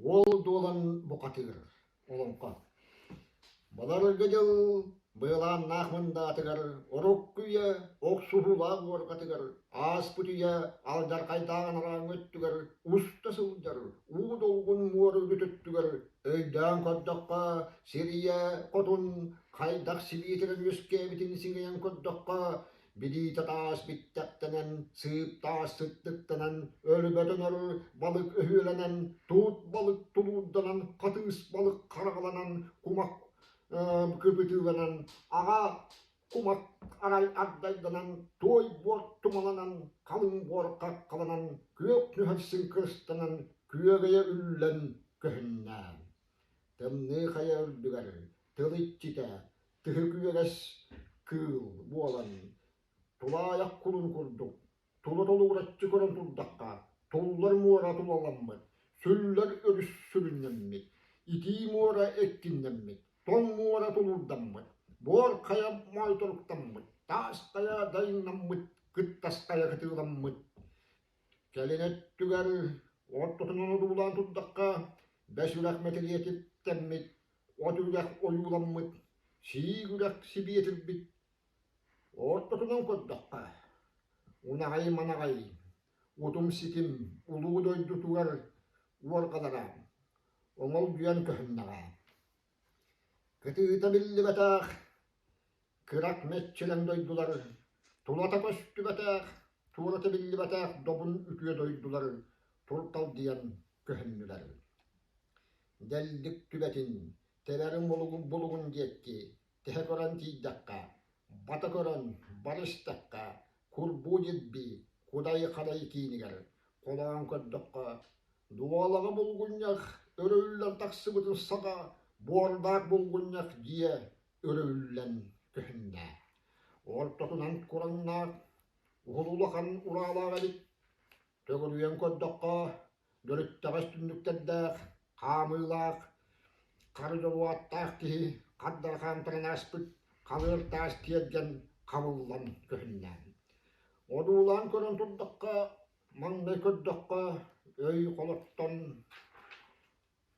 Уол Дуолан бухатыыр олоҥхо Баларга дьыл быалааннаах мындаатыгар, урукку үйэ охсуһуулаах уорҕатыгар, ааспыт үйэ алдьархайдаах анарааҥҥы өттүгэр уста сылдьар уу долгун муора үрүт өттүгэр өйдөөн көрдөххө, сир ийэ хотун хайдах сибиэтирэн үөскээбитин сиҥэйэн көрдөххө, Билиитэ таас биттэхтэнэн, сыып таас сыттыктанан, өлбөтөнөр балык өһүөлэнэн, туут балык тулуурданан, хатыыс балык хараҕаланан, кумах кыбытыыланан, аҕа кумах арай ардайданан, туой буор тумаланан, халыҥ буор хаххаланан, күөх нүһэр сыҥкырыстанан, күөгэйэ үллэн көһүннэ. Тымныы хайа үрдүгэр тыл иччитэ тыһы күөрэс кыыл буолан, тулаайах кулун курдук, тула толугураччы көрөн турдахха, туллар муора тулаламмыт, сүллэр өрүс сүрүннэммит, итии муора эккиннэммит, тоҥ муора тулуурдаммыт, буор хайа моойторуктаммыт, таас хайа дайыҥнаммыт, кыттас хайа кытыыламмыт. Кэлин өттүгэр ортотунан одуулаан турдахха, бэс үрэх мэтириэтиттэммит, от үрэх ойууламмыт, сиик үрэх сибиэтирбит. Ортотунан көрдөххө, унаҕай-манаҕай, утум-ситим улуу дойдутугар уорҕалара оҥолдьуйан көһүннэҕэ. Кытыыта биллибэтэх, кырак мэччирэҥ дойдулар, тулата көстүбэтэх, туората биллибэтэх добун үтүө дойдулар турталдыйан көһүннүлэр. Дэллик түбэтин, тэбэрин булугун диэки тэһэ көрөн тиийдэххэ, бата көрөн бары истэххэ, курбуу дьирбии кудай-хадай киинигэр холоон көрдөххө, дуолаҕа булгунньах өрө үллэн тахсыбытын саҕа буордаах булгунньах дьиэ өрө үллэн көһүннэ. Ортотунан кураҥнаах, уһун улахан ураалаах эбит. Төгүрүйэн көрдөххө, дөрүттэҕэс түннүктэрдээх, хаамыылаах, хары дьолуоттаах киһи хардара хаамтаран ааспыт халыар таас тиэргэн хабыллан көһүннэ. Одуулаан көрөн турдахха, маҥнай көрдөххө, өй холоттон,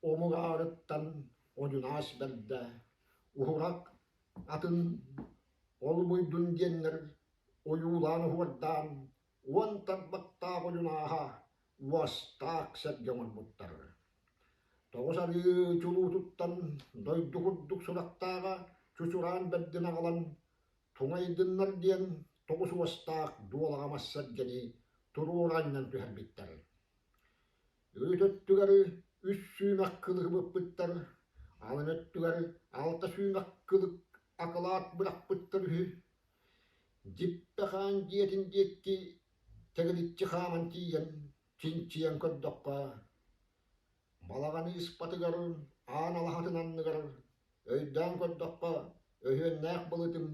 омук аарыттан одьунаас бэрдэ, уһурак атын олубуйдун диэннэр ойуулаан уһуордаан уон тарбахтаах одьунааһа уостаах сэргэ оҥорбуттар. Тоҕус арыы чулуутуттан дойду курдук сурахтааҕа чучураан бэрдин аҕалан туҥайдыннар диэн тоҕус уостаах дуолаҕа мас сэргэни туруора анньан түһэрбиттэр. Үүт өттүгэр үс сүүмэх кылыгы быппыттар, алын өттүгэр алта сүүмэх кылык акылаат бырахпыттар үһү. Дьиппэ хаан дьиэтин диэки тэгиличчи хааман тиийэн чинчийэн көрдөххө, балаҕаны ыспатыгар аан алаһатын анныгар өйдөөн көрдөххө, өһүөннээх былытым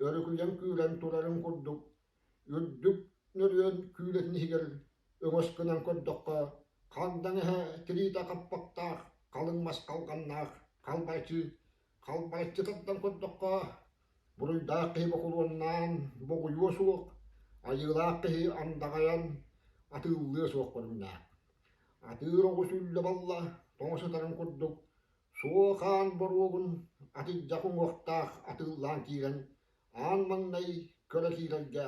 өрүкүйэн күүрэн турарын курдук үрдүк нөрүөн күүлэтин иһигэр өҥөс гынан көрдөххө, хагдаҥ эһэ тириитэ хаппахтаах, халыҥ мас халҕаннаах халбарыччы халбарыччы тардан көрдөххө, Буруйдаах киһи бокулуоннаан боҕуйуо суох, айыылаах киһи андаҕайан атыыллыа суох көрүҥнээх. Атыыр оҕус үллэ балла тоҥо сытарын курдук, суо хаан боруогун атырдьах уҥуохтаах атыыллаан киирэн аан маҥнай көрө киирэргэ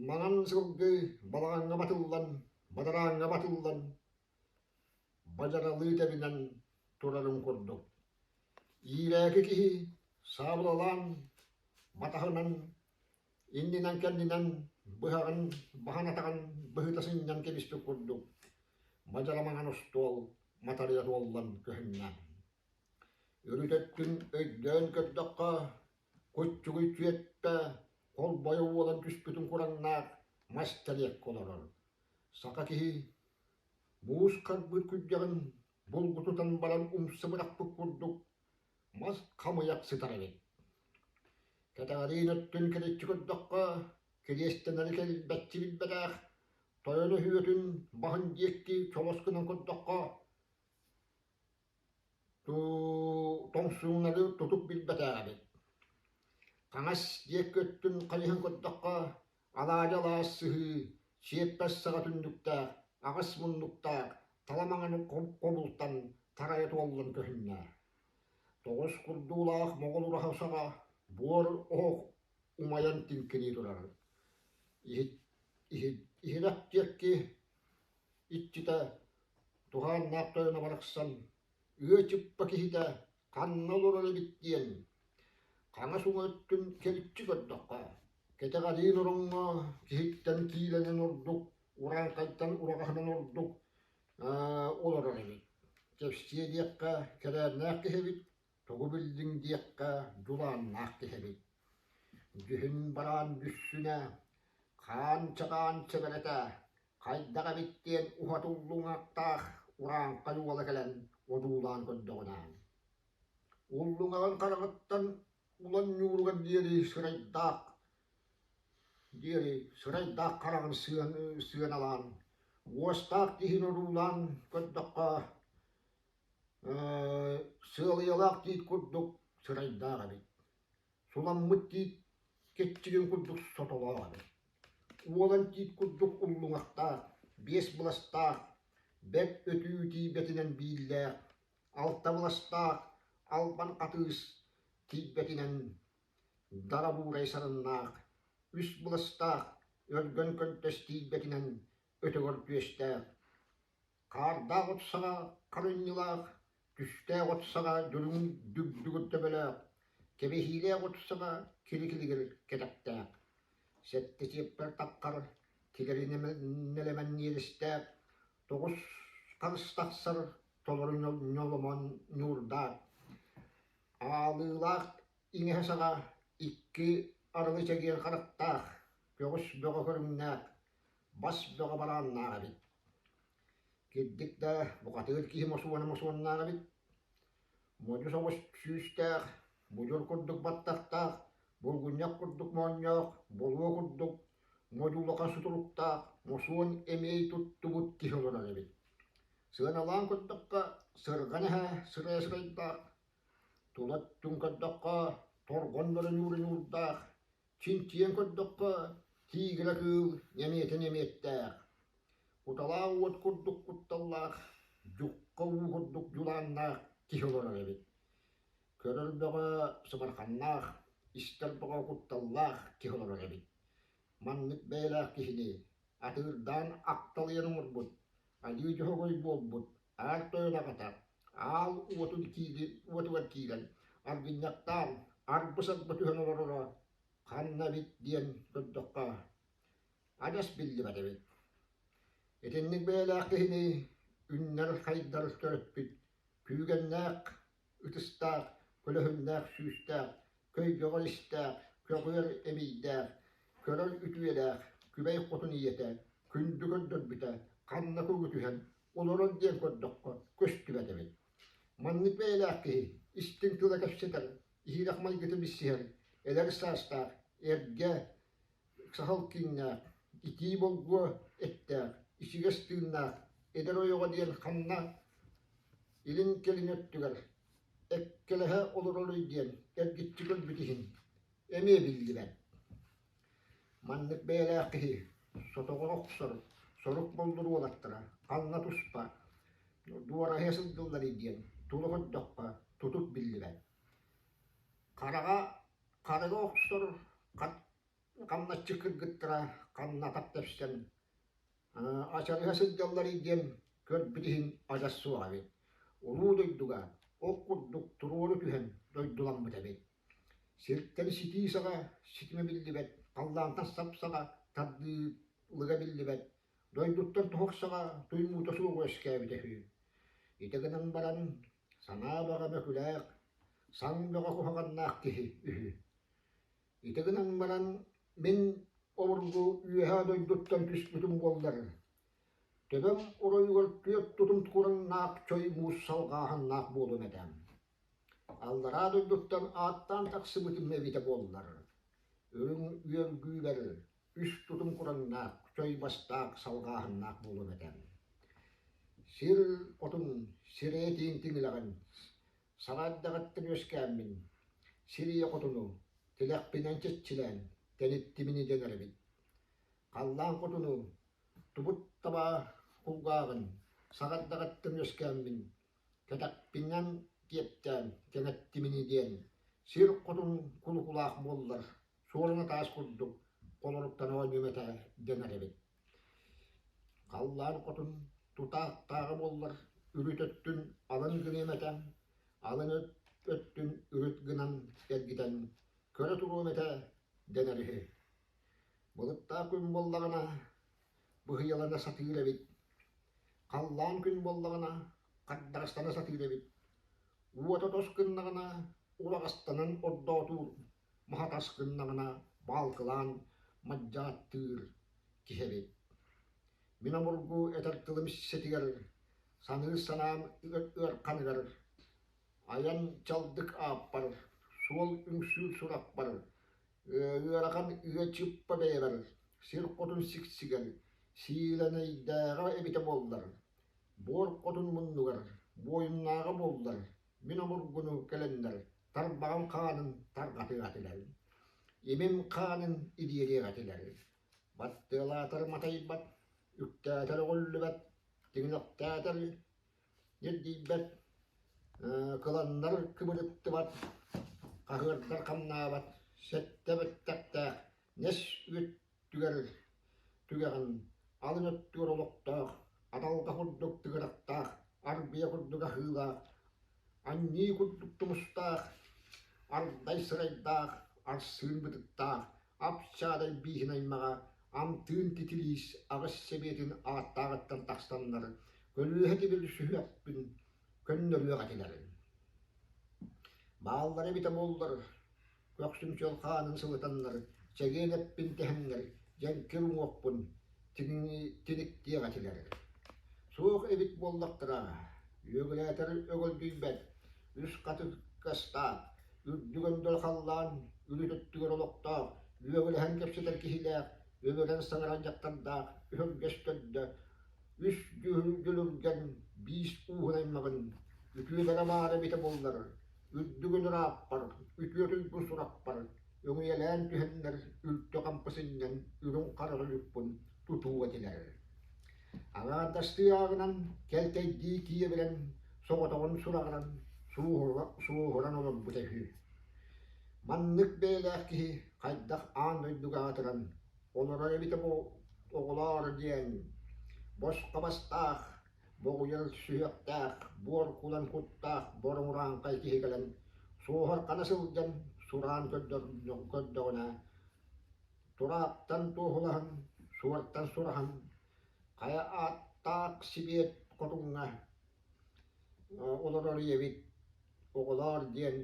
маҥан сылгы балаҕаҥҥа батыллан, бадарааҥҥа батыллан бадьаралыы тэбинэн турарын курдук. Иирээки киһи саабылалаан батаһынан иннинэн-кэннинэн быһаҕын баһан атаҕын быһыта сынньан кэбиспит курдук мадьара маҥан остуол матарыйа туоллан көһүннэ. Үрүт өттүн өйдөөн көрдөххө, куччугуй түөттэ холбойо уолан түспүтүн кураҥнаах мас тэриэккэ олорор. Саха киһи Муус харбыт күрдьэҕин булгутутан баран умса бырахпыт курдук мас хамыйах сытар эбит. Кэтэҕэриин өттүн кэриччи көрдөххө, кириэстэнэри кэлбэччи билбэтэх, тойон өһүөтүн баһын диэки чолос гынан көрдөххө, тоҥсуҥнары тутук билбэтэх эбит. Хаҥас диэки өттүн хайыһан көрдөххө, алаадьы алаас сыһыы, сиэппэс саҕа түннүктээх, аҕыс муннуктаах, таламаҥан хобултан тарайа туоллан көһүннэ. Тоҕус курдуулаах моҕол ураһа саҕа буор оһох умайан тиҥкинии турар. Иһирэх диэки иччитэ туһааннаах тойоно барахсан ыа чыппа киһитэ ханна олорор эбит диэн хаҥас уҥа өттүн кэриччи көрдөххө, кэтэҕэриин ороҥҥо киһиттэн киилэнэн ордук, урааҥхайтан ураҕаһынан ордук олорор эбит. Кэпсиэ диэххэ кэрээннээх киһи эбит, тугу биллиҥ диэххэ дьулааннаах киһи эбит. Дьүһүн бараан бүссүнэ, хаан чаҕаан сэбэрэтэ, хайдах эбит диэн уһатыллуҥахтаах урааҥхай уола кэлэн одуулаан көрдөҕүнэ, уллуҥаҕын хараҕыттан улан ньууругар диэри сырайдаах диэри сырайдаах хараҕын сыаналаан, уостаах киһини одуулаан көрдөххө, сыалыйалаах тиит курдук сырайдаах эбит. Суламмыт тиит кэччигин курдук сотолоох эбит. Уолан тиит курдук уллуҥахтаах, биэс быластаах, бэрт өтүү тиийбэтинэн бииллээх, алта быластаах албан хатыыс тиийбэтинэн дарабуурай сарыннаах, үс быластаах өлгөн көнтөс тиийбэтинэн өтөҕөр түөстээх, Хаардаах от саҕа харынньылаах, түстээх от саҕа дьүрүҥ дүгдүгүр төбөлөөх, кэбиһиилээх от саҕа кирикилигир кэтэхтээх, сэттэ чиэппэр таххар тилэри нэлэмэн иэдэстээх, тоҕус харыс тахсар толору ньоломон ньуурдаах, аалыылаах иҥэһэ саҕа икки арылы чэгиэн харахтаах, көҕүс бөҕө көрүҥнээх, бас бөҕө барааннаах эбит. Кирдик да бухатыыр киһи мосуона мосуоннаах эбит. Модьу соҕус сүүстээх, будьур курдук баттахтаах, булгунньах курдук моонньоох, болуо курдук модьу улахан сутуруктаах, мосуон эмиэй туттубут киһи олорор эбит. Сыаналаан көрдөххө, сырҕан эһэ сырайа сырайдаах, тула өттүн көрдөххө, торҕон бөрө ньуура ньуурдаах, Чинчийэн көрдөххө, тиигирэ кыыл нэмиэтэ нэмиэттээх, куталаах уот курдук кутталлаах, дьукка уу курдук дьулааннаах киһи олорор эбит. Көрөр бөҕө сыбарханнаах, истэр бөҕө кутталлаах киһи олорор эбит. Маннык бэйэлээх киһини атыырдаан ахталыйан оҥорбут, айыы дьоһогой буолбут Аар тойон аҕата аал уотун уотугар киирэн аргынньахтаан арбы-сарбы түһэн олороро ханна эбит диэн көрдөххө адьас биллибэт эбит. Итинник бэйэлээх киһини үннэр-хайдар төрөппүт күүгэннээх ытыстаах, көлөһүннээх сүүстээх, көйгөҕөр истээх, көҕүөр эмиийдээх, көрөр үтүөлээх Күбэй хотун ийэтэ күндү көрдөрбүтэ ханна кугу түһэн олорор диэн көрдөххө көстүбэт эбит. Маннык бэйэлээх киһи истиҥ тыла кэпсэтэр, иһирэх майгыта билсиһэр, эдэр саастаах, эргэ, саһыл киҥнээх, итии болгуо эттээх, ичигэс тыыннаах эдэр ойоҕо диэн ханна илин-кэлин өттүгэр эккэлэһэ олороруй диэн эргиччи көрбүт иһин эмиэ биллибэт. Маннык бэйэлээх киһи сотоҕор охсор, сорук боллур уолаттара ханна туспа дуораһыйа сылдьалларый диэн тула көрдөххө тутук биллибэт. Хараҕа харыга охсор хамначчы кыргыттара ханна атах тэпсэн ачарыһа сылдьалларый диэн көрбүт иһин адьас суох эбит. Улуу дойдуга ох курдук туруору түһэн дойдуламмыт эбит. Сиртэн ситии саҕа ситимэ биллибэт, халлаантан сап-саҕа тардыылыга биллибэт, дойдуттан туһах саҕа туймуута суох үөскээбитэ үһү. Ити гынан баран санаа баҕа мөкүлээх, саҥ бөҕө куһаҕаннаах киһи үһү. Ити гынан баран мин обургу үөһээ дойдуттан түспүтүм буоллар, төбөм оройугар түөрт тутум кураҥнаах чой муус салҕааһыннаах буолуом этэ. Аллараа дойдуттан ааттаан тахсыбытым эбитэ буоллар, үрүҥ үөргүүбэр үс тутум кураҥнаах, чой бастаах салҕааһыннаах буолуом этэ. Сир отун сирэйэ тииҥ тиҥилэҕин саҥа эрдэҕиттэн үөскээммин, сир ийэ хотуну тилэхпинэн чэччилээн тэниттимини дэнэр эбит. Халлаан хотуну тубут таба кулгааҕын. Саҕардаҕыттан үөскээммин, кэтэхпинэн киэптээн кэҥэттим ини диэн, сир хотун кулукулаах буоллар, суоруна таас курдук холоруктан оонньуом этэ дэнэр эбит. Халлаан хотун тутаахтааҕа буоллар, үрүт өттүн алын гыныам этэ, алын өттүн үрүт гынан эргитэн көрө туруом этэ дэнэр үһү. Былыттаах күн буоллаҕына, быһыйалана сатыыр эбит. Халлаан күн буоллаҕына, хардарыстана сатыыр эбит. Уота тос гыннаҕына, улаҕастанан ордоотуур, маһа тас гыннаҕына, баалкылаан мадьааттыыр киһи эбит. Мин обургу этэр тылым ситигэр, саныыр санаам ыарханыгар, айан чалдык ааппар, суол үҥсүүр сурахпар, Ыарахан ыа чыппа бэйэбэр, сир хотун сиксигэр, сиилэнэйдээҕэ эбитэ буоллар, буор хотун муннугар, буойуннааҕа буоллар, мин обургуну кэлэннэр тарбаҕым хаанын тарҕатыа этилэр, имим хаанын ириэриэх этилэр. Баттыалаатар матайбат, үктээтэр өҕүллүбэт, тиҥилэхтээтэр Ньиргийбэт, кыланнар кыбырыттыбат, хаһыардар хамнаабат, сэттэ бэттэхтээх нэс үөттүгэр түгэҕин, алын өттүгэр олохтоох, адалҕа курдук тыгырахтаах, арбыйа курдук аһыылаах, анньыы курдук тумустаах, ардай сырайдаах, арсыын бытыктаах, ап-саадай бииһин аймаҕа Амтыын Титилиис аҕыс сэбиэтин ааттааҕыттан тахсаннар, көлүөһэ тибил сүһүөхпүн көннөрүөх этилэр. Бааллара эбитэ буоллар, көхсүм чөл хаанын сылытаннар, чэгиэн эппин тэһэннэр, дьэҥкир уҥуохпун тиниктиэх этилэр. Суох эбит буоллахтара, үөгүлээтэр өгөлдүйбэт, үс хатыкастаах, үрдүк өндөл халлаан үрүт өттүгэр олохтоох, үөгүлэһэн кэпсэтэр киһилээх, өмөрөн саҥарар дьахтардаах өһүргэс төрдө, үс дьүлүргэн биис ууһун аймаҕын, үтүөлэрэ баара эбитэ буоллар, үрдүгүн ырааппар, үтүө туйгун сурахпар, өҥүйэлээн түһэннэр үлтү хампы сынньан үрүҥ хара тойукпун тутуу этилэр. Аҥаардастыы ааҕынан, кэлтэйдии киэбирэн, соҕотоҕун сураҕыран, суоһуран олорбута үһү. Маннык бэйэлээх киһи хайдах аан дойдуга аатыран олорор эбитэ бу оҕолоор диэн босхо бастаах, боҕуйар сүһүөхтээх, буор кулан куттаах боруҥурааҥхай киһи кэлэн суоһархана сылдьан сураан көрдөҕүнэ Турааттан туоһулаһан, суортан сураһан, хайа ааттаах сибиэт хотуҥҥа олорор ийэбит оҕолоор диэн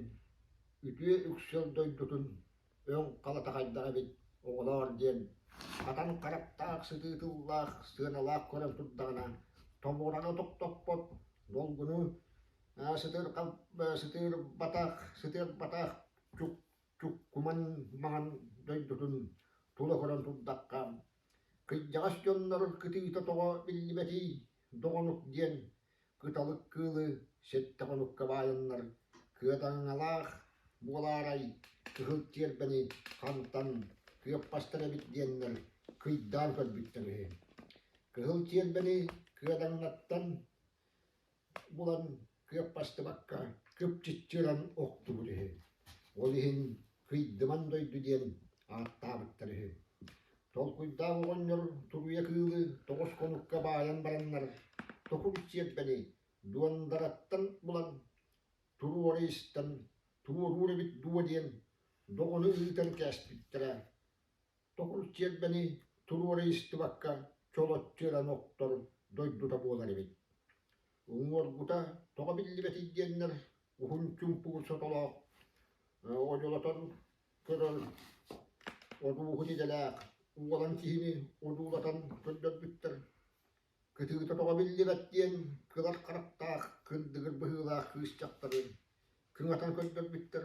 үтүө үксэл дойдутун өҥ халата хайдах эбит оҕолоор диэн хатан харахтаах сытыы тыллаах сыаналаах көрөн турдаҕына тобугураны тохтоппот долгуну сытыырбатах сытыарбатах чук Чуккуман маҥан дойдутун тула көрөн турдахха, кырдьаҕас дьоннор кытыыта тоҕо биллибэтий, доҕонук диэн кыталык кыылы сэттэ хонукка баайаннар кыадаҥалаах буолаарай кыһыл тиэрбэни хантан кыаппастар эбит диэннэр кыйдаан көрбүттэр үһү. Кыһыл тиэрбэни кыадаҥнаттан булан кыаппастыбакка кыпчыччыран охтубут үһү. Ол иһин Кыйдыман дойду диэн ааттаабыттар үһү. Толкуйдаах оҕонньор туруйа кыылы тоҕус хонукка баайан бараннар токур чиэрбэни дуондараттан булан туруора истэн туоруур эбит дуо диэн доҕону ыытан кээспиттэрэ. Токур чиэрбэни туруора истибакка чолоччу ыран охтор дойдута буолар эбит. Уҥуоргута тоҕо биллибэтий диэннэр уһун чуумпугу сотолоох одьулатан көрөр одууһун идэлээх уолан киһини одуулатан көрдөрбүттэр. Кытыыта тоҕо биллибэт диэн кылар харахтаах кырдыгыр быһыылаах кыыс дьахтары кыҥатан көрдөрбүттэр.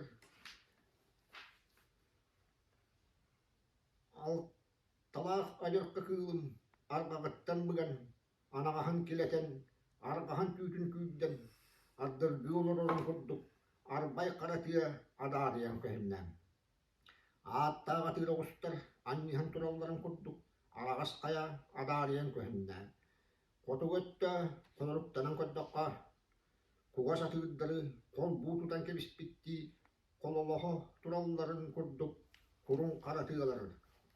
Алталаах адьырҕа кыылым арҕаҕыттан быган, анаҕаһын килэтэн, арҕаһын түүтүн күүрдэн, ардыргыы олорорун курдук арбай хара тыа адаарыйан көһүннэ. Ааттаах атыыр оҕустар анньыһан туралларын курдук араҕас хайа адаарыйан көһүннэ. Хотугу өттө холоруктанан көрдөххө, кугас атыырдары холбуу тутан кэбиспиттии хололоһо туралларын курдук куруҥ хара тыалар,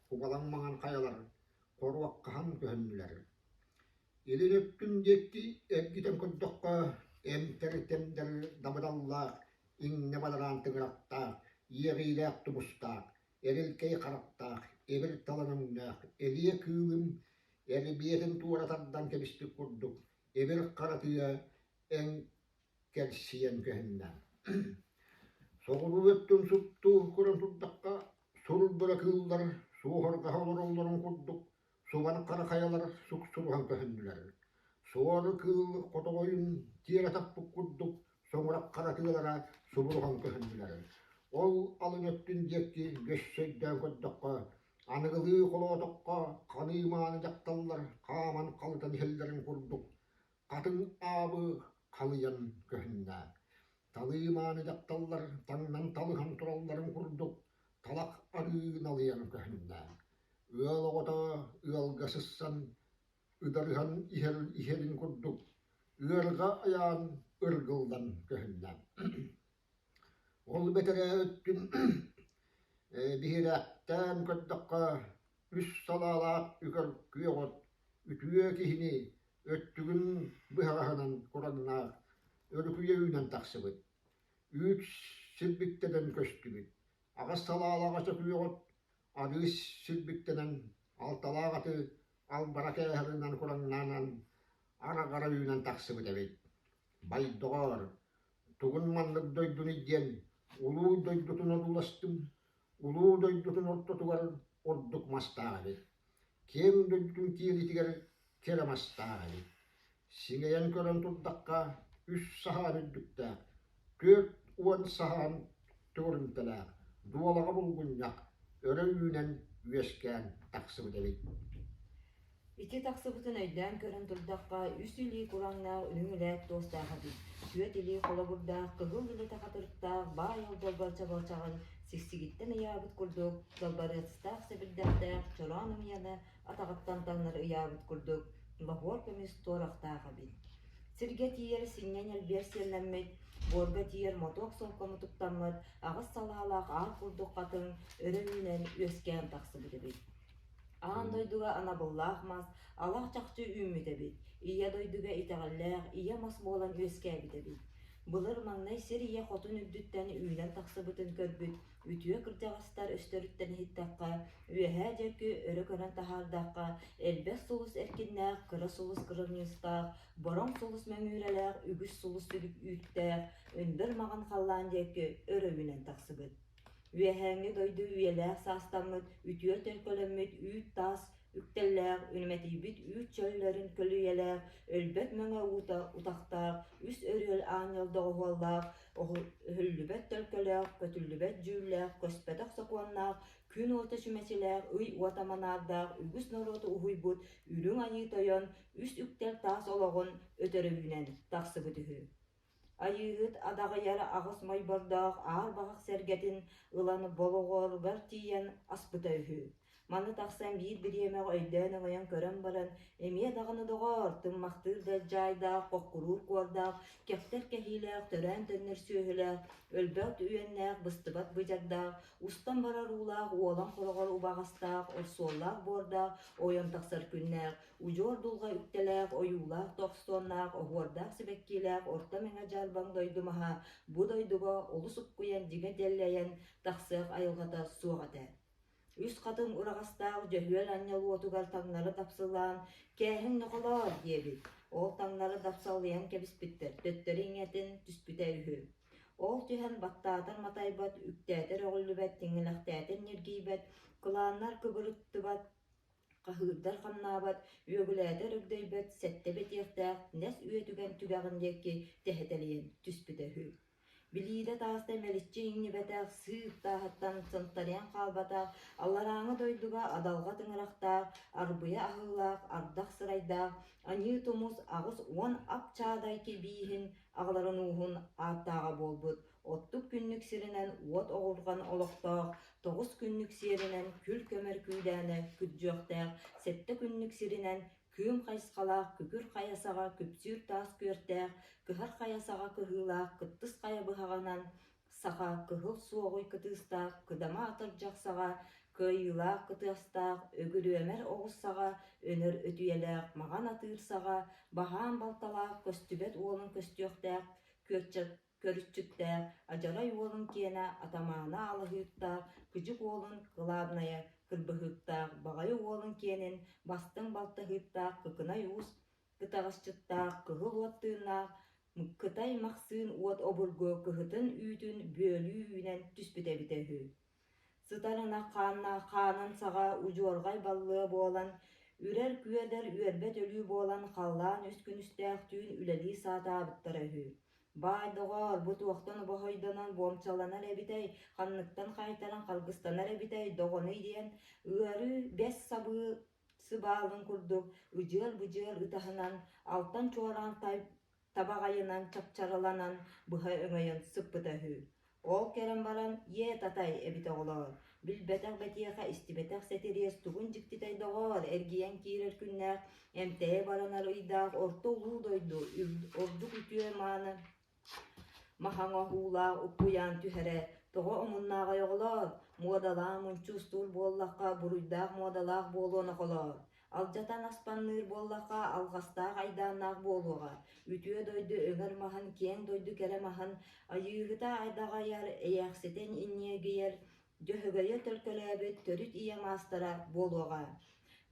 кубалаҥ маҥан хайалар хоруоххаһан көһүннүлэр. Илин өттүн диэки эргитэн көрдөххө, эмтэр-тэмдэр дабыдаллаах, иҥнэ бадараан тыҥырахтаах, иэҕиилээх тумустаах, эрилкэй харахтаах, эбир талан өҥнөөх, элиэ кыылым эрбиэтин туора тардан кэбиспит курдук, эбир хара тыа эн кэлсийэн көһүннэ. Соҕуруу өттүн супту көрөн турдахха, сурдура кыыллар суоһурҕаһа олороллорун курдук субан хара хайалар суксуруһан көһүннүлэр. Суору кыыл хотоҕойун тиэрэ таппыт курдук соҥурах хара тыалара субуруһан көһүннүлэр. Ол алын өттүн диэки өссө өйдөөн көрдөххө, аныгылыы холоотоххо ханыы мааны дьахталлар хааман халытан иһэллэрин курдук хатыҥ аабы халыйан көһүннэ. Талыы мааны дьахталлар таҥнан талыһан туралларын курдук талах арыы налыйан көһүннэ. Ыал оҕото ыалга сыссан ыдарыһан иһэр иһэрин курдук ыарҕа айаан ыргыллан көһүннэ. Ол бэтэрээ өттүн биһирэхтээн көрдөххө, үс салаалаах үкэр күөх от үтүө киһини өттүгүн быһаҕаһынан кураҥнаах өрүкүйэ үүнэн тахсыбыт, үүт силбиктэнэн көстүбүт, аҕыс салаалаах ача күөх от арыы силбиктэнэн, алталаах аты албара кээһэринэн кураҥнаанан араҕара үүнэн тахсыбыт эбит. Байдоҕоор, тугун маннык дойдунуй диэн улуу дойдутун одууластым, улуу дойдутун ортотугар ордук мастаах эбит, киэҥ дойдутун киэлитигэр кэрэ мастаах эбит. Сиҥэйэн көрөн турдахха, үс саһаан үрдүктээх, 40 саһаан төгүрүмтэлээх, дуолаҕа булгунньах өрө үүнэн үөскээн тахсыбыт эбит. Ити тахсыбытын өйдөөн көрөн турдахха, үс илии кураҥнаах үрүҥ илээт туостаах эбит, түөрт илии холобурдаах кыһыл илэтэ хатырыктаах баай олдьолбор чабылчаҕын сиксигиттэн ыйаабыт курдук далбарыастаах сэбирдэхтээх чороон ымыйаны атаҕыттан таҥнары ыйаабыт курдук лоһуор көмүс туорахтаах эбит. Сиргэ тиийэр синньэ ньэлбиэр сиэллэммит, буорга тиийэр мотуок солко мутуктаммыт, аҕыс салаалаах аал курдук хатыҥ өрө үүнэн үөскээн тахсыбыт эбит. Аан дойдуга анабыллаах мас алах чахчы үүммүт эбит, ийэ дойдуга итэҕэллээх ийэ мас буолан үөскээбит эбит. Былыр маҥнай сир ийэ хотун үрдүттэн үүнэн тахсыбытын көрбүт үтүө кырдьаҕастар өстөрүттэн иһиттэххэ, үөһээ диэки өрө көрөн таһаардахха, элбэх сулус эркиннээх, кыра сулус кырынньыыстаах, бороҥ сулус мөҥүүрэлээх, үгүс сулус сүлүк үүттээх, өндөл маҕан халлаан диэки өрө үүнэн тахсыбыт. Үөһээҥҥи дойду үйэлээх саастаммыт, үтүө төлкөлөммүт үүт-таас үктэллээх, үнүмэтийбит үүт чөллөрүн көлүйэлээх, өлбөт мэҥэ уута утахтаах, үс өрүөл аанньал доҕуһуоллаах, өһүллүбэт төлкөлөөх, көтүллүбэт дьүүллээх, көспөтөх сокуоннаах, күн уота чүмэчилээх, ый уота манаардаах, үгүс норуоту уһуйбут Үрүҥ Айыы Тойон үс үктэл таас олоҕун өтөрө үүнэн тахсыбыт үһү. Айыыһыт адаҕыйар аҕыс мойбордоох аар баҕах сэргэтин ылан болоҕоругар тиийэн аспыта үһү. Маны тахсан биир бириэмэҕэ өйдөөн-өҥөйөн көрөн баран, эмиэ даҕаны доҕоор, тыммахтыыр да дьаайдаах, хоккуруур куордаах, кэхтэр кэһиилээх, төрөөн төннөр сүөһүлээх, өлбөт үөннээх, быстыбат быдьардаах, устан барар уулаах, уолан хороҕор убаҕастаах, орсуоллаах буордаах, ойон тахсар күннээх, Удьуор дулҕа үктэлээх, ойуулаах тохсуоннаах, оһуордаах сибэккилээх Орто Мэҥэ Дьаарбаҥ дойду маһа бу дойдуга олус уккуйан дьиҥэ дэллэйэн тахсыах айылҕата суох этэ. Үс хатыҥ ураҕастаах Дьөһүөл анньал уотугар таҥнары дапсылаан «Кээһиҥ нохолоор» диэбит. Ол таҥнары дапсалыйан кэбиспиттэр, төттөрү иҥэтин түспүтэ үһү. Ол түһэн баттаатар матайбат, үктээтэр өҕүллүбэт, тиҥилэхтээтэр ньиргийбэт, кылааннар кыбырыттыбат, Хаһыырдар хамнаабат, үөгүлээтэр өгдөйбөт сэттэ бэтиэхтээх нэс үөтүгэн түгэҕин диэки тэһитэлийэн түспүтэ үһү. Билиидэ тааста мэличчи иҥнибэтэх, сыыр тааһыттан сынтарыйан хаалбатах, алларааҥы дойдуга адалҕа тыҥырахтаах, арбыйа аһыылаах, ардах сырайдаах, аньыы тумус 80 ап чаадай кибииһин аҕаларын ууһун ааттааҕа буолбут Оттук күннүк сиринэн уот оҕурҕан олохтоох, тоҕус күннүк сиэринэн күл көмөр күүдээнэ күрдьүөхтээх, сэттэ күннүк сиринэн Кыым хайысхалаах, күкүр хайа саҕа күпсүүр таас күөртээх, кыһар хайа саҕа кыһыылаах кыттыс хайа быһаҕынан саха кыһыл суоҕуй кытыыстаах, кыдама атырдьах саҕа кыайыылаах кытыастаах, өгүрүөмэр оҕус саҕа өнөр өтүйэлээх, маҕан атыыр саҕа баһаам балталаах, көстүбэт уолун көстүөхтээх, күөрчэх көрүччүттээх, адьарай уолун киэнэ атамаана алаһыыттаах, кыдьык уолун кылаабынайа кырбыһыыктаах, баҕайы уолун киэнин бастыҥ балтаһыыттаах Кыкынай уус кытаҕасчыттаах, кыһыл уот тыыннаах Кытай Махсыын уот обургу кыһытын үүтүн бүөлүү үүнэн түспүтэ эбитэ үһү. Сытар ынах хааннаах хаанын саҕа удьуорҕай баллыа буолан, үрэр күөдэр үөрбэт өлүү буолан халлаан үс күнүстээх түүн үлэлии саатаабыттара үһү. Баай доҕоор, бу туохтан обоһойдонон буомчаланар эбитэй, ханныктан хаайтаран харгыстанар эбитэй, доҕонуй диэн ыарыы бэс сабыы сыбаалын курдук ыдьыар-быдьыар ытаһынан, алтан чуораан табаҕайынан чапчараланан быһа өҥөйөн сыппыта үһү. Ол кэлэн баран, «Иэ, татай, эбит оҕолоор, билбэтэх бэтиэхэ, истибэтэх сэтириэс тугун дьиктитэй доҕоор, эргийэн киирэр күннээх, эмтэйэ баранар ыйдаах орто улуу дойду, ордук үтүө мааны маһаҥа уулаах уккуйаан түһэрэ, тоҕо омуннааҕай оҕолоор, муодалаан мунчуустуур буоллахха, буруйдаах муодалаах буолуон оҕолоор, Алдьатан аспанныыр буоллахха, алҕастаах айдааннаах буолуоҕа. Үтүө дойду өҥөр маһын, киэҥ дойду кэрэ маһын, айыыһыта айдаҕайар, эйээхситин инниэгийэр, дьөһөгөйө төлкөлөөбүт төрүт ийэ маастара буолуоҕа.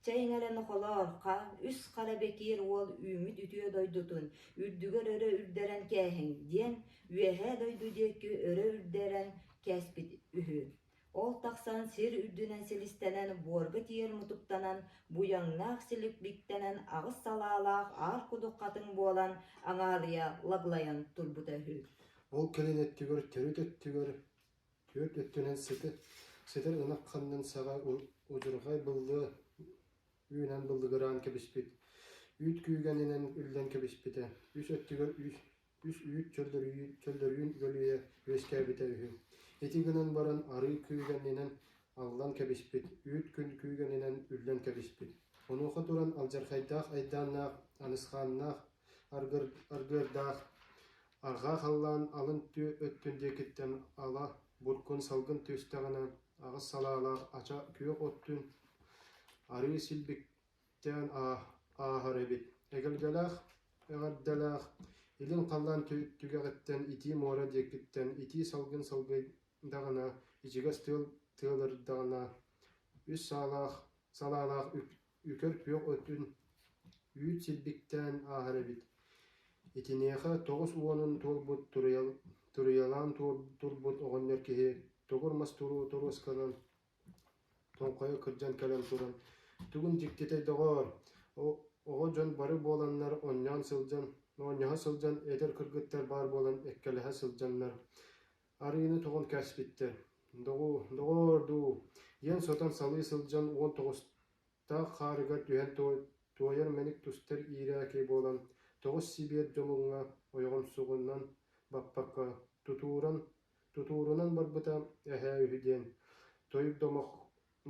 Чэй иҥэрэ нохолоор, ха, үс хара бэкиэр уол үүммүт үтүө дойдутун үрдүгэр өрө үрдэрэн кээһиҥ диэн үөһээ дойду диэки өрө үрдэрэн кээспит үһү. Ол тахсан сир үрдүнэн силистэнэн, буорга тиийэр мутуктанан, буйаҥнаах силикбиктэнэн аҕыс салаалаах аар кудук хатыҥ буолан аҥаарыйа лаглайан турбута үһү. Ол кэлин өттүгэр төрүт өттүгэр түөрт өттүнэн сытар ынах ханнын саҕа удьурҕай быллыа үүнэн быллыгыраан кэбиспит, үүт күүгэнинэн үллэн кэбиспитэ, үс өттүгэр үс үүт чөллөрүүн көлүйэ үөскээбитэ үһү. Ити гынан баран арыы күүгэнинэн аллан кэбиспит, үүт күн күүгэнинэн үллэн кэбиспит. Онуоха туран алдьархайдаах айдааннаах, анысхааннаах, аргыардаах арҕаа халлаан алын түө өттүн диэкиттэн ала буркун салгын түстэҕинэ аҕыс салаалаах ача күөх оттун арыы силбиктээн ааһар эбит. Эгэлгэлээх эҕэрдэлээх илин халлаан түгэҕиттэн итии муора диэкиттэн итии салгын салгыйдаҕына, ичигэс тыал тыалырдаҕына, үс саалаах салаалаах үкэр күөх өтүн үүт силбиктээн ааһар эбит. Итиниэхэ 90-ун туолбут туруйалаан турбут оҕонньор киһи тугур мас торуосканан тоҥхойо кырдьан кэлэн туран, «Тугун дьиктитэй доҕоор, оҕо дьон бары буоланнар оонньоон сылдьан, оонньоһо сылдьан эдэр кыргыттар баар буолан эккэлэһэ сылдьаннар арыыны тоҕон кээспиттэр. Доҕоор дуу, диэн сотон салыы сылдьан 19-таах хаарыгар түһэн туойар мэник тустар иирээки буолан тоҕус сибиэр дьолуҥҥа ойоҕомсугунан баппакка тутууран Тутуурунан барбыта эһээ үһү диэн тойук домох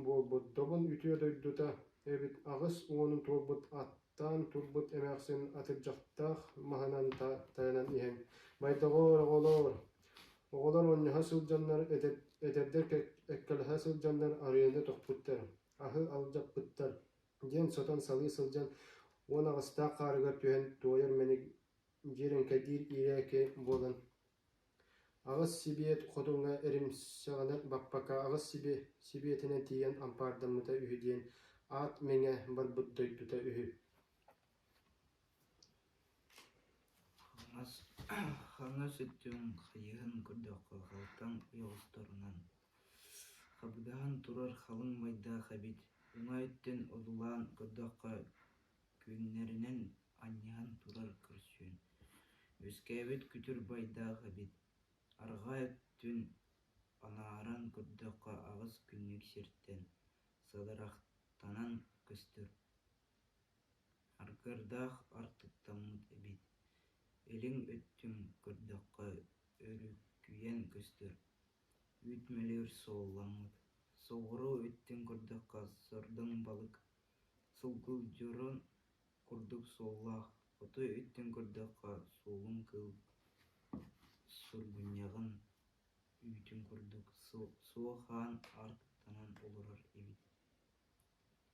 буолбут Добун үтүө дойдута эбит 80-ун туолбут аттаан турбут эмээхсин атырдьахтаах маһынан тайанан иһэн «Байдоҕоор, оҕолоор, оҕолор оонньоһо сылдьаннар, эдэрдэр эккэлэһэ сылдьаннар арыйаны тохпуттар, аһы алдьаппыттар» диэн сотон салыы сылдьан 18-таах хаарыгар түһэн туойар мэник дьиэрэҥкэйдиир иирээки буолан Аҕыс сибиэт хотуҥҥа эримсэҕинэн баппакка аҕыс сибиэтинэн тиийэн ампаардаммыта үһү диэн аат мэҥэ барбыт дойдута үһү. Хаҥас, хаҥас өттүн хайыһан көрдөххө халтаҥ ойоҕосторунан хабыдаһан турар халыҥ майдаах эбит, уҥа өттүн одуулаан көрдөххө күннэринэн анньыһан турар көрсүөн, үөскээбит күтүр байдаах эбит, арҕаа өттүн анааран көрдөххө аҕыс күннүк сиртэн садарахтанан көстөр, аргыардаах артыктаммыт эбит, илин өттүн көрдөххө өрүкүйэн көстөр, үүт мөлүөр суолламмыт, соҕуруу өттүн көрдөххө сордоҥ балык сулгулдьуран. курдук суоллаах, хоту өттүн көрдөххө суолун кыыл сургунньаҕын үүтүн курдук суо хаан аартыктанан олорор эбит.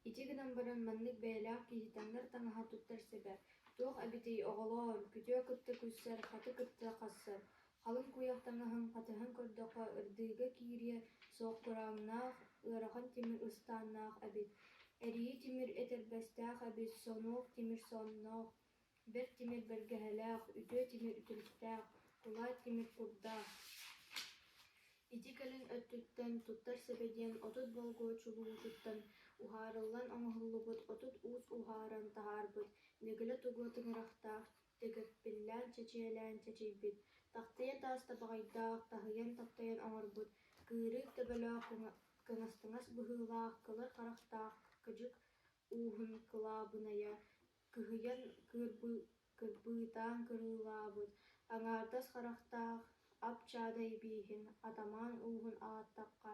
Ити гынан баран маннык бэйэлээх киһи таҥнар таҥаһа туттар сэбэ, туох эбитий, оҕолоор, күтүө кытта күлсэр, хаты кытта хассар, халыҥ куйах таҥаһын хатыһан көрдөххө ырдыыга киириэ суох курааҥнаах, ыарахан тимир ыстааннаах эбит, эрийи тимир этэрбэстээх эбит, сонуок тимир сонноох, бэрт тимир бэргэһэлээх, үтүө тимир үтүлүктээх, кулаат тимир курдаах. Ити кэлин өттүттэн туттар сэбэ диэн 30 болгуо чулуутуттан уһаарыллан оҥоһуллубут 30 уус уһааран таһаарбыт нэгилэ тугу тыҥырахтаах дэгэппиллээн чэчиэлээн чэчийбит, тахтыйа таас табаҕайдаах таһыйан-таптайан оҥорбут, кыырык төбөлөөх кыҥастаҥас быһыылаах кылар харахтаах кыдьык ууһун кылаабынайа кыһыйан кырбыытаан кырыылаабыт, аҥаардас харахтаах ап-чаадай бииһин атамаан ууһун ааттахха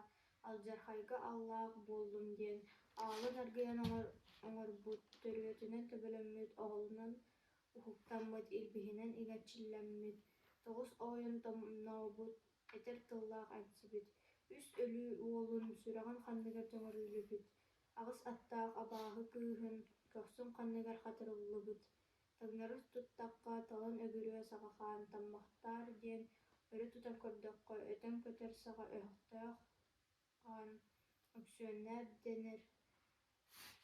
алдьархайга аллаах буоллум диэн аалын аргыйан оҥорбут, төрүөтүнэн төбөлөммүт, оҕолонон уһуктаммыт, илбиһинэн иҥэрчиллэммит, тоҕус оойун томнообут, этэр тыллаах эҥсибит, үс өлүү уолун сүрэҕин ханныгар төҥүрүллүбүт, аҕыс аттаах абааһы кыыһын көхсүн ханныгар хатырыллыбыт, таҥнары туттахха талан өгүрүө саҕа хаан таммахтаар диэн өрө тутан көрдөххө өтөн көтөр саҕа өһөхтөөх хаан Өксүөннээх дэнэр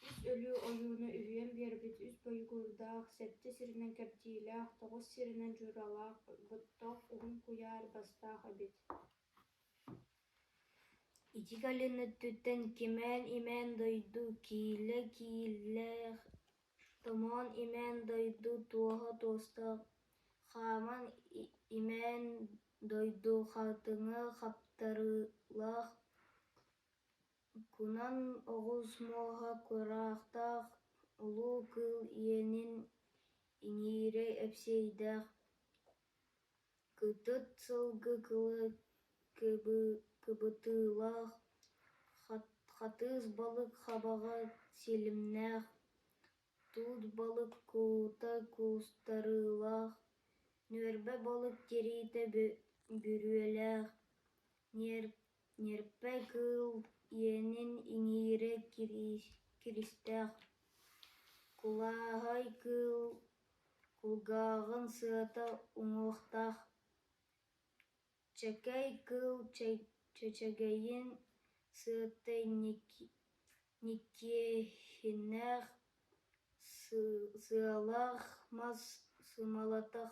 үс өлүү ойууну үһүйэн биэрбит үс бойугурдаах, сэттэ сиринэн кэрдиилээх, тоҕус сиринэн дьуралаах, боттоох уһун куйаар бастаах эбит. Ити кэлин өттүттэн кимээн-имээн дойду, киилэ-киилээх, томоон-имээн дойду туоһа туостаах, хааман имээн дойду хатыҥа хаптарыылаах, кунан оҕус муоһа кураахтаах, улуу кыыл иэнин иҥиирэ эпсиэйдээх, кытыт сылгы кыла кыбытыылаах, хатыыс балык хабаҕа силимнээх, туут балык куута куустарыылаах, ньүөрбэ балык тириитэ бүрүөлээх, ньиэрпэ кыыл иэнин иҥиирэ киристээх, кулааһай кыыл кулгааҕын сыата уҥуохтаах, чэкэй кыыл чэчэгэйин сыата никкиэһиннээх, сыалаах мас сымалата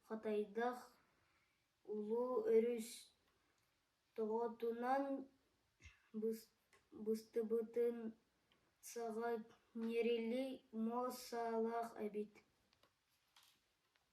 хатайдах улуу өрүс тоҕотунан быстыбытын саҕа ньирили муос саалаах эбит.